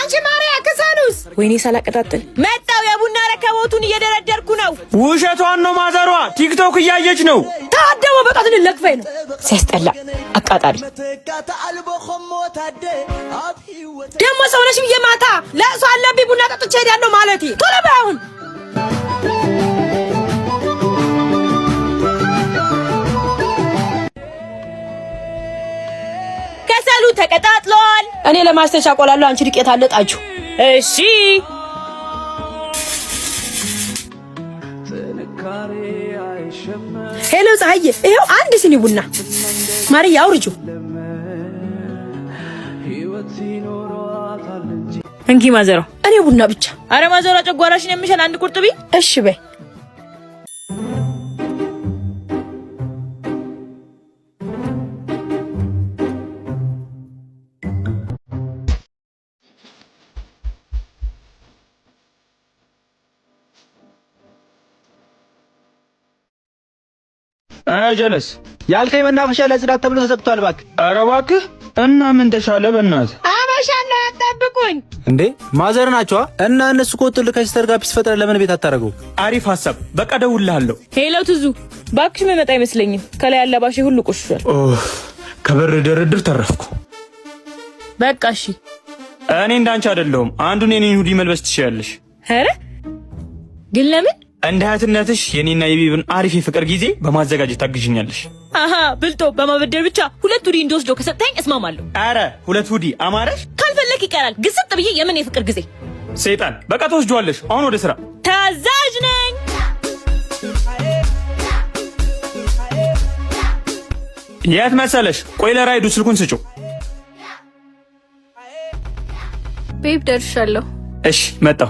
አንቺ ማርያ ክሰሉስ? ወይኔ ሳላቀጣጥል መጣው። የቡና ረከቦቱን እየደረደርኩ ነው። ውሸቷን ነው ማዘሯ። ቲክቶክ እያየች ነው። ታደሞ በቃ ለክፈኝ ነው። ሲያስጠላ አቃጣሪ። ደግሞ ሰው ነሽ ብዬ ማታ ለቅሶ አለብኝ ቡና ጠጥቼ ሄዳለሁ ማለቴ። ቶሎ በይ አሁን። ከሰሉ ተቀጣጥሏል። እኔ ለማስተሻ ቆላለሁ፣ አንቺ ዱቄት አለጣችሁ። እሺ Hello ፀሐዬ፣ ይኸው አንድ ስኒ ቡና። ማርያ አውርጁ። እንኪ ማዘሯ። እኔ ቡና ብቻ። አረ ማዘሯ ጨጓራሽን የሚሻል አንድ ቁርጥ ቢ። እሺ በይ። ጀለስ ያልከኝ መናፈሻ ለጽዳት ተብሎ ተዘግቷል። እባክህ። ኧረ እባክህ። እና ምን ተሻለ? በእናትህ አመሻለሁ፣ አትጠብቁኝ። እንዴ ማዘር ናቸዋ። እና እነሱ ከወጡልህ ከ sister ጋር peace ፈጥረህ ለምን ቤት አታደርገው? አሪፍ ሀሳብ። በቃ እደውልልሃለሁ። Hello ትዙ፣ እባክሽ መመጣ አይመስለኝም። ከላይ አላባሽ ሁሉ ቆሽሿል። ከበር ድርድር ተረፍኩ። በቃ እሺ። እኔ እንዳንቺ አይደለሁም። አንዱን የኔን hoodie መልበስ ትችያለሽ። ኧረ ግን ለምን? እንደ እህትነትሽ የኔና የቢብን አሪፍ የፍቅር ጊዜ በማዘጋጀት ታግዥኛለሽ። አሃ ብልጦ በማበደር ብቻ ሁለት hoodie እንድወስደው ከሰጠኝ እስማማለሁ። አረ ሁለት hoodie አማረሽ። ካልፈለክ ይቀራል። ግስጥ ብዬ የምን የፍቅር ጊዜ ሰይጣን። በቃ ትወስጂዋለሽ። አሁን ወደ ስራ። ታዛዥ ነኝ። የት መሰለሽ? ቆይ ለራይዱ ስልኩን ስጪው። Babe ደርሻለሁ። እሺ መጣሁ።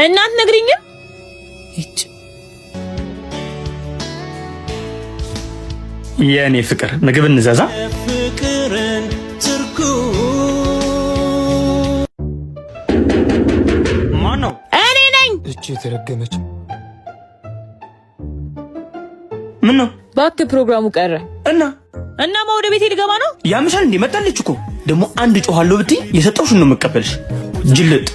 እናት ነግሪኝም። ይጭ የእኔ ፍቅር ምግብ እንዘዛ። ማን ነው? እኔ ነኝ። እቺ የተረገመች ምን ነው? እባክህ ፕሮግራሙ ቀረ እና እናማ ወደ ቤቴ ልገባ ነው። ያምሻል እንዴ? መጣለች እኮ ደግሞ አንድ ጮኻለሁ ብትይ የሰጠሁሽን ነው የምቀበልሽ። ጅልጥ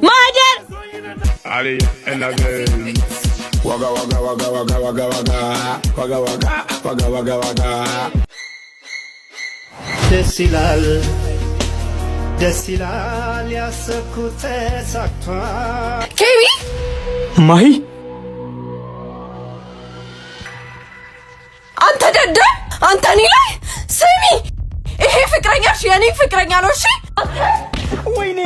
ማህደር ደስ ይላል ደስ ይላል ያሰብኩት ተሳክቷል። ኬቢ ማሂ አንተ ደደብ! አንተ እኔ ላይ ስሚ፣ ይሄ ፍቅረኛሽ የኔ ፍቅረኛ ነው። እሺ ወይኔ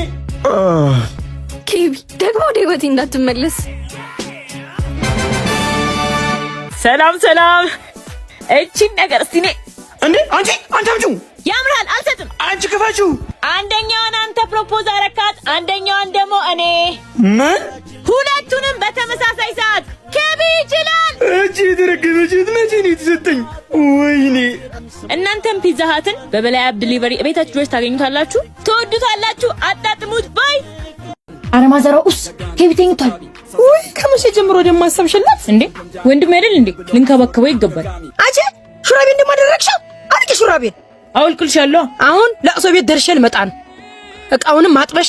ኬቢ ደግሞ ወደ ህይወቴ እንዳትመለስ። ሰላም ሰላም። እቺን ነገር እስቲ እኔ እንዴ አንቺ አንቺ አምጪው። ያምራል። አልሰጥም። አንቺ ክፈችው። አንደኛዋን አንተ propose አረካት፣ አንደኛዋን ደግሞ እኔ። ምን? ሁለቱንም በተመሳሳይ ሰዓት ኬቢ ይችላል። እቺ የተረገመች መቼ ነው የተሰጠኝ? ወይኔ እናንተም ፒዛ ሀትን በበላይ app delivery ቤታችሁ ድረስ ታገኙታላችሁ። ትወዱታላችሁ። አጣጥሙት። Bye። አረ ማዘሯ ኡስ ኬቢ ተኝቷል። ውይ ከመቼ ጀምሮ ደግሞ አሰብሽላት እንዴ ወንድም አይደል እንዴ? ልንከባከበው ይገባል። አንቺ ሹራቤን እንደማደረግሽው አድርጊ ሹራቤን። አውልቅልሻለሁ። አሁን ለቅሶ ቤት ደርሼ ልመጣ ነው። እቃውንም አጥበሽ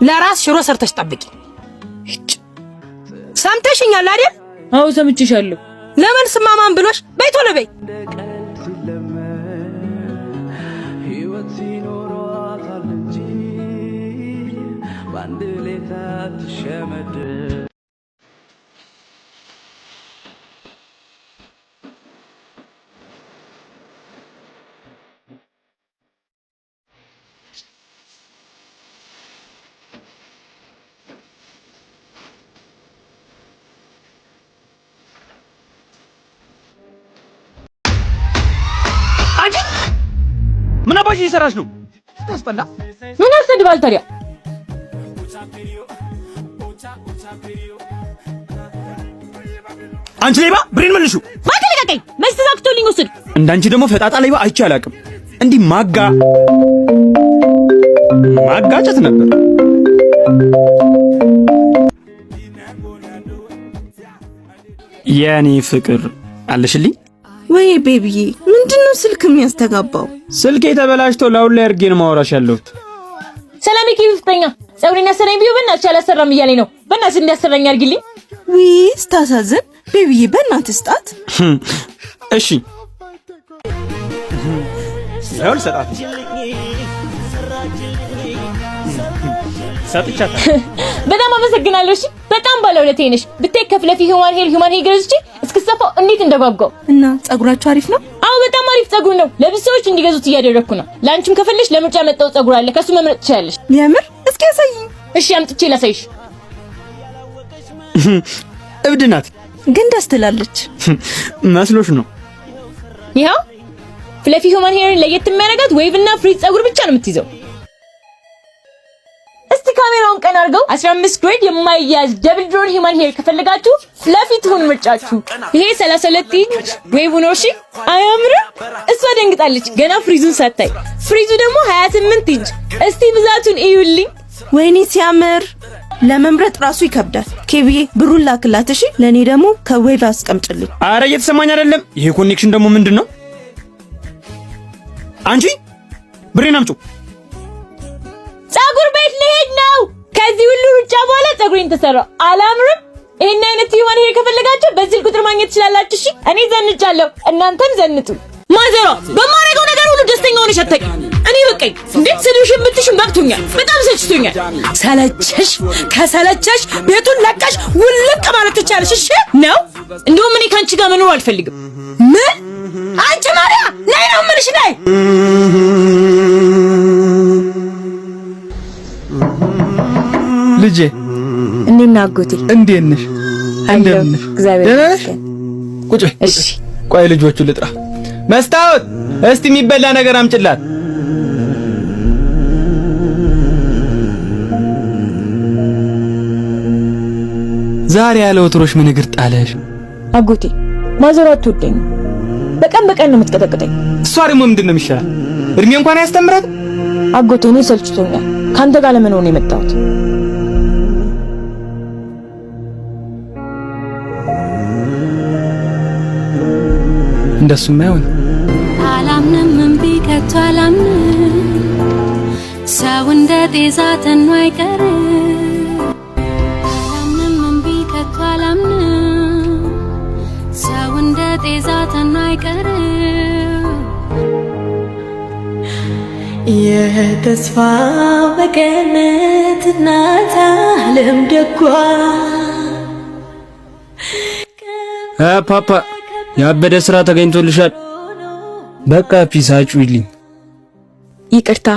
ለራስ ሽሮ ሰርተሽ ጠብቂ። ሰምተሽኛል አይደል? አዎ ሰምቼሻለሁ። ለምን ስማማን ብሎሽ በይ ቶሎ በይ። አንቺ ምን አባሽ እየሰራሽ ነው? ታስጠላ። ምን ያሰድባል ታዲያ? አንቺ ሌባ ብሬን መልሹ። እባክህ ልቀቀኝ። መች ተሳክቶልኝ ወሰድኩ። እንዳንቺ ደግሞ ፈጣጣ ሌባ አይቼ አላውቅም። እንዲህ ማጋጨት ነበር። የኔ ፍቅር አለሽልኝ? ወይ baby ዬ፣ ምንድነው ስልክ የሚያስተጋባው? ስልኬ ተበላሽቶ loud ላይ አድርጌ ነው ማወራሽ ያለሁት። ሰላም የኬቢ ፍቅረኛ ፀጉሬን ያሰራኝ ብዬው በእናትሽ አላሰራም እያለኝ ነው። በእናትሽ እንዲያሰራኝ አድርጊልኝ። ውይ ስታሳዝን። Baby ዬ በእናትህ ስጣት። እሺ ይኸውልህ ሰጣት ሰጥቻታለሁ። በጣም አመሰግናለሁ። እሺ በጣም ባለውለታዬ ነሽ። ብታይ ከ Fluffy Human Hair human hair ገዝቼ እስክሰፋው እንዴት እንደጓጓው። እና ፀጉራቸው አሪፍ ነው? አዎ በጣም አሪፍ ፀጉር ነው። ለብዙ ሰዎች እንዲገዙት እያደረግኩ ነው። ለአንቺም ከፈለሽ ለምርጫ መጣው ፀጉር አለ፣ ከሱ መምረጥ ትችላለሽ። የምር? እስኪ ያሳይኝ። እሺ አምጥቼ ላሳይሽ። እብድ ናት ግን ደስ ትላለች። መስሎሽ ነው። ይኸው Fluffy Human Hair ን ለየት የሚያደርጋት wave እና frizz ፀጉር ብቻ ነው የምትይዘው። እስቲ ካሜራውን ቀና አድርገው። 15 grade የማይያዝ double drawn human hair ከፈለጋችሁ Fluffy ትሁን ምርጫችሁ። ይሄ 32 ኢንች wave ነው። እሺ አያምርም? እሷ ደንግጣለች ገና frizz ኡን ሳታይ። Frizz ኡ ደግሞ 28 ኢንች። እስቲ ብዛቱን እዩልኝ። ወይኔ ሲያምር! ለመምረጥ ራሱ ይከብዳል። ኬቢዬ ብሩን ላክላት እሺ። ለእኔ ደግሞ ከ wave አስቀምጭልኝ። አረ እየተሰማኝ አይደለም። ይሄ connection ደግሞ ምንድን ነው? አንቺ ብሬን አምጪው። ፀጉር ቤት ልሄድ ነው። ከዚህ ሁሉ ሩጫ በኋላ ፀጉሬን ተሰራው። አላምርም? ይሄን አይነት human hair ከፈለጋችሁ በዚህ ቁጥር ማግኘት ትችላላችሁ። እሺ እኔ ዘንጫለሁ፣ እናንተም ዘንጡ። ማዘሯ በማረገው ነገር ሁሉ ደስተኛ ሆነሽ አታውቂም። እኔ በቃኝ እንዴ ስድብሽን ምትሽን በቅቶኛል። በጣም ሰልችቶኛል። ሰለቸሽ? ከሰለቸሽ ቤቱን ለቀሽ ውልቅ ማለት ትቻለሽ። እሺ ነው እንደውም እኔ ከአንቺ ጋር መኖር አልፈልግም። ምን? አንቺ ማርያ ነይ ነው የምልሽ ነይ። ልጄ እንዴት ነህ አጎቴ? እንዴት ነሽ? እንደምን ነሽ? እግዚአብሔር ደህና ነሽ? ይመስገን። ቁጭ በይ። እሺ ቆይ ልጆቹን ልጥራ። መስታወት፣ እስቲ የሚበላ ነገር አምጭላት። ዛሬ ያለ ወትሮሽ ምን እግር ጣለሽ? አጎቴ ማዘሯ አትወደኝም። በቀን በቀን ነው የምትቀጠቅጠኝ። እሷ ደግሞ ምንድን ነው የሚሻላት? እድሜ እንኳን አያስተምራት። አጎቴ እኔ ሰልችቶኛል። ከአንተ ጋር ለመኖር ነው የመጣሁት። እንደሱም አይሆን። አላምንም እምቢ ከቶ አላምንም፣ ሰው እንደ ጤዛ ተኖ አይቀርም። አላምንም እምቢ ከቶ አላምንም፣ ሰው እንደ ጤዛ ተኖ አይቀርም። የተስፋ መቀነት እናት ዓለም ደጓ ፓፓ ያበደ ስራ ተገኝቶልሻል። በቃ peace አጩይልኝ። ይቅርታ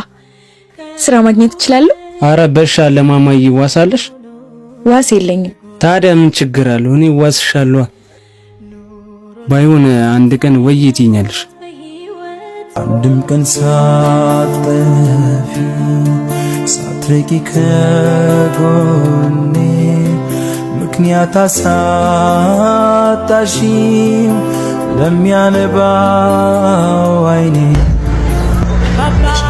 ስራ ማግኘት እችላለሁ? አረ በሻ ለማማዬ ዋሳለሽ? ዋስ የለኝም። ታዲያ ምን ችግር አለው? እኔ ዋስሻለሁ። ባይሆን አንድ ቀን ወይ ትይኛለሽ። አንድም ቀን ሳትጠፊ ሳትርቂ ከጎኔ ምክንያት አሳጣሽኝ ለሚያነባው አይኔ። በአባት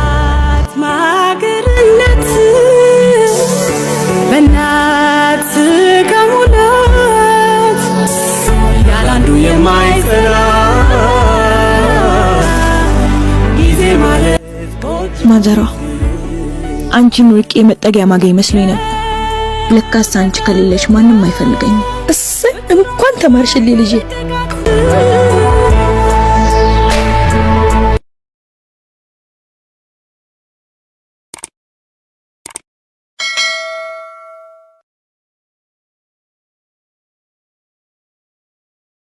ማገርነት በእናት ስጋ ሙላት ያላንዱ የማይጸና ጊዜ ማለት ማዘሯ አንቺን ርቄ መጠጊያ ማገኝ መስሎኝ ነበር። ለካስ አንቺ ከሌለሽ ማንም አይፈልገኝም። እሰይ እንኳን ተማርሽልኝ ልጄ።